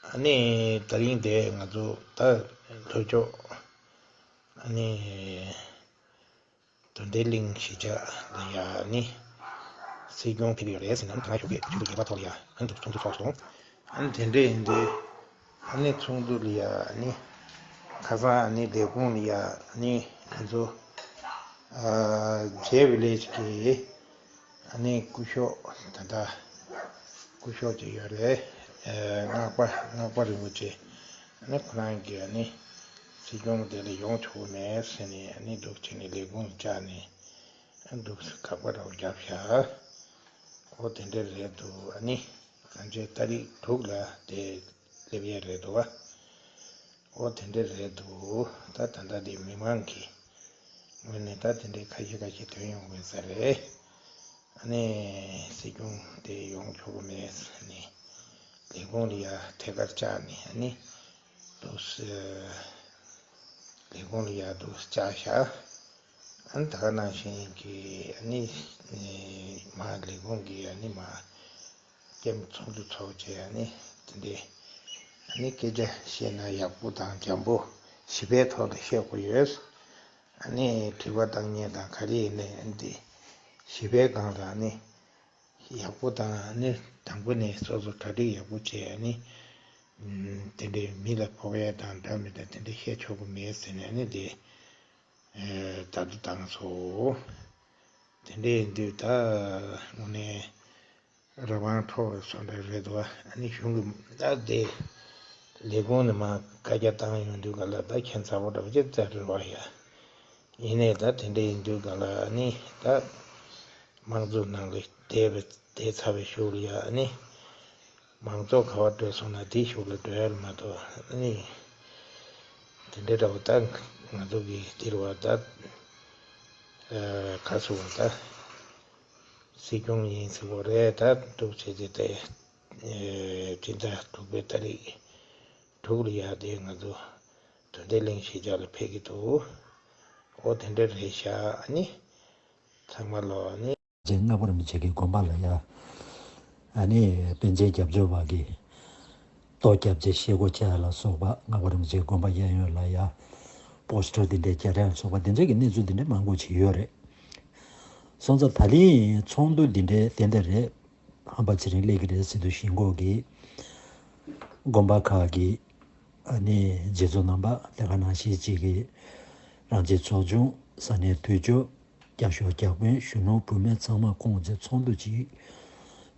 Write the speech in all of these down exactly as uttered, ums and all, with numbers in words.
ཨ་ནི་དེ་རིང་དེ་ང་ཚོ་ད་ལྷོ་ཕྱོགས་ཨ་ནི་དོན་ལྡན་གླིང་གཞིས་ཆགས་ལ་ཡ་ཨ་ནི་སྲིད་སྐྱོང་ཕེབས་ཡོད་རེད་ཟེར་ན་ཐ་ན་ཞོགས་ཀས་ཆུ་ཚོད་བརྒྱད་པ་ཐོག་ལ་ཡ་ཨ་ནི་འདུག་ཚོགས་འདུ་ཚོགས་སོང་། ཨ་ནི་དེ་འདྲ་ཡིན་དུས་ཨ་ནི་ཚོགས་འདུ་ལ་ཡ་ཨ་ནི་ཁ་སང་ཨ་ནི་ལས་ཁུངས་ལ་ཡ་ཨ་ནི་ང་ཚོ་ཨ་ཇེ་ཝི་ལེཇ་གི་ཨ་ནི་སྐུ་ཞབས་ད་ལྟ་སྐུ་ཞབས་ཅིག་ཡོད་རེད། ཨ་སྔགས་པ་སྔགས་པ་རིན་པོ་ཆེ་ཨ་ནི་ཁོ་རང་གིས་ཨ་ནི་སྲིད་སྐྱོང་དེ་ལ་ཡོང་ཆོག་གི་མེད་ཟེར་ནས་ཨ་ནི་འདུག་བྱས་ནས་ལས་ཁུངས་ལ་བཅར་ནས་ཨ་འདུག་དགག་པ་འདྲ་བོ་བརྒྱབ་ཤག་འོ་དེ་འདྲ་རེད་འདུག་ཨ་ནི་གང་ཅི་ཏ་རིག་དྲུག་ལ་དེ་སླེབས་ཡས་རེད་འདུག་བ། འོ་དེ་འདྲ་རེད་འདུག་ད་ད་ལྟ་དེ་མི་མང་གི་ངོས་ནས་ད་དེ་འདྲའི་ཁ་ཤས་ཁ་ཤས་ཐོན་ཡོང་གི་ས་རེད། ཨ་ནི་སྲིད་སྐྱོང་དེ་ཡོང་ཆོག་གི་མེད་ཟེར་ནས་ལས་ཁུངས་ལ་ཡ་ཐད་ཀར་བཅར་ནས་ཨ་ནི་འདུག་སེ་ལས་ཁུངས་ལ་ཡ་འདུག་བཅར་ཤག་ཨ་ནི་ད་ག་ནང་བཞིན་གྱི་ཨ་ནི་མ་ལས་ཁུངས་ཀྱི་ཨ་ནི་མ་ཀེམ་ཚོགས་འདུ་ཚོགས་བྱས་ཨ་ནི་དེ་འདྲའི་ཨ་ནི་སྐད་ཆ་བཤད་ན་ཡག་པོ་དང་འཇམ་པོ་ཞི་བའི་ཐོག་ལ་བཤད་དགོས་ཡོད། ཨ་ནི་དྲི་བ་བཏང་མཁན་དང་ག་རེ་ཡིན་ནའི་ཨ་ནི་དེ་ཞི་བའི་སྒང་ལ་ཨ་ནི་ཡག་པོ་དང་ཨ་ནི་དང་པོ་ནས་སོ་སོ་གྲ་སྒྲིག་ཡག་པོ་བྱས་ཨ་ནི་དེ་འདྲའི་མི་ལ་ཕོག་ཡས་དང་འདྲ་མི་འདྲ་དེ་འདྲ་བཤད་ཆོག་གི་མེད་ཟེར་ནས་ཨ་ནི་དེ་ད་དུ་བཏང་སོང་། དེ་འདྲ་ཡིན་དུས་ད་དངོས་གནས་རང་དབང་འཕྲོག་པའི་བཟོ་འདྲ་རེད་འདུག་ཨ་ནི་གཞུང་གི་ད་དེ་ལས་ཁུངས་ནས་མ་བཀའ་རྒྱ་བཏང་ཡོང་དུས་ག་ལ་ད་ཁྱད་མཚར་པོ་འདྲ་བོ་ཅིག་བཙལ་རེད་བ་ཡ། ཡིན་ནའི་ད་དེ་འདྲ་ཡིན་དུས་ག་ལ་ཨ་ནི་ད་དམངས་གཙོ་ནང་ལ་བསྡད་པའི་བསྡད་ཚར་བའི་གཞུག་ལ་ཡ་ཨ་ནི་མང་ཚོགས་ག་བར་འགྲོ་སོང་ན་དེའི་གཞུག་ལ་འགྲོ་ཡ་རེད་མ་གཏོགས་ཨ་ནི་དེ་འདྲ་འདྲ་བོ་ད་ང་ཚོ་གི་འདིར་བ་ད་ག་ཚོད་བ་ད་སྲིད་སྐྱོང་ཡིན་ཟེར་བ་རེད་ད་འདུག་བྱས་ཏེ་དེ་སྤྱི་ཟླ་དྲུག་པའི་ཏ་རིག་དྲུག་ལ་ཡ་དེ་ང་ཚོ་དོན་ལྡན་གླིང་གཞིས་ཆགས་ལ་ཕེབས་ཀྱི་འདུག་འོ་དེ་འདྲ་རེད་ཤག་ཨ་ནི་ཚང་མ་ལོ་ཨ་ནི། རྗེ་སྔགས་པ་རིན་པོ་ཆེ་གི་དགོན་པ་ལ་ཡ། ཨ་ནི་པཎ་ཆེན་སྐྱབས་བཅོལ་བ་གི་ལྟོ་སྐྱབས་རྗེ་ཤེལ་སྒོ་ཕྱེ་ཡ་ལ་སོགས་པ་སྔགས་པ་རིན་པོ་ཆེའི་དགོན་པ་གཡས་གཡོན་ལ་ཡ་པོ་སི་ཊར་འདི་འདྲའི་རྒྱག་ཡ་ལ་སོགས་པ་འདི་འདྲ་གི་གནས་ཚུལ་འདི་འདྲ་མང་པོ་ཅིག་ཡོད་རེད། སོང་ཙང་ད་ལན་ཚོགས་འདུ་འདི་འདྲའི་ཏན་ཏན་རེད། ཧམ་པ་ཚེ་རིང་སླེབས་ཀྱི་རེད་ཟེར་དུས་ཞེན་ཁོག་གི་དགོན་པ་ཁག་གི་ཨ་ནི་རྗེ་ཚོ་རྣམ་པ་དེ་ག་ནང་བཞིན་གཅིག་གིས་རང་རྗེ་ཚོགས་ཆུང་ས་གནས་དུས་ཆོས་སྐྱབས་ཞབས་བརྒྱ་དཔོན་གཞོན་ནུ་བུད་མེད་ཚང་མ་ཁོངས་བཅས་ཚོགས་འདུ་ཅིག་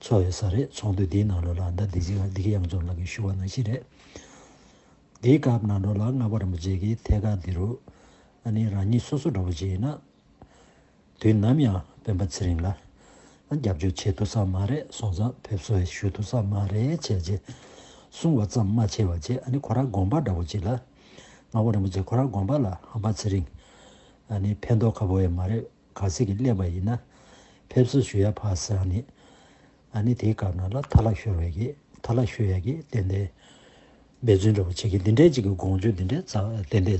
ཚོགས་ཡོད་ས་རེད། ཚོགས་འདུ་འདིའི་ནང་ལོགས་ལ་ད་འདི་ཅིག་འདི་ག་གཡང་འཛོམས་ལགས་ཀྱིས་ཞུ་བ་ནང་བཞིན་རེད། འདིའི་སྐབས་ནང་ལོགས་ལ་སྔགས་པ་རིན་པོ་ཆེ་གིས་ཐད་ཀར་འདི་རུ་ཨ་ནི་རང་ཉིད་སོ་སོ་འདྲ་བོ་ཅིག་ཡིན་ན། དུས་ནམ་ཡང་སྤེན་པ་ཚེ་རིང་ལ་རྒྱབ་སྐྱོར་བྱེད་ཐུབ་ས་མ་རེད། སོང་ཙང་ཕེབས་བསུ་ཞུ་ཐུབ་ས་མ་རེད་བྱས་རྗེས་གསུང་བ་ཙམ་མ་བྱས་པ་བྱས། ཨ་ནི་ཁོ་རང་དགོན་པ་འདྲ་བོ་ཅིག་ལ་སྔགས་པ་རིན་པོ་ཆེ་ཁོ་རང་དགོན་པ་ལ་ཧམ་པ་ཚེ་རིང་ཨ་ནི་ཕན་ཐོགས་ཁ་པོ་ཡང་མ་རེད། ག་ཚོད་ཀྱི་སླེབས་པ་ཡིན་ན་ཕེབས་བསུ་ཞུ་ཡ་ཕར་ཟེར་ནས་ཨ་ནི་དེའི་སྐབས་ནང་ལ་ཐལ་བ་ཤོར་བའི་གི་ཐལ་བ་ཤོར་ཡ་གི་ཏན་ཏན་འབད་བརྩོན་འདྲ་བོ་བྱེད་ཀྱི་འདི་འདྲའི་ཅིག་གི་དགོངས་བརྗོད་འདི་འདྲའི་རྩ་ཏན་ཏན་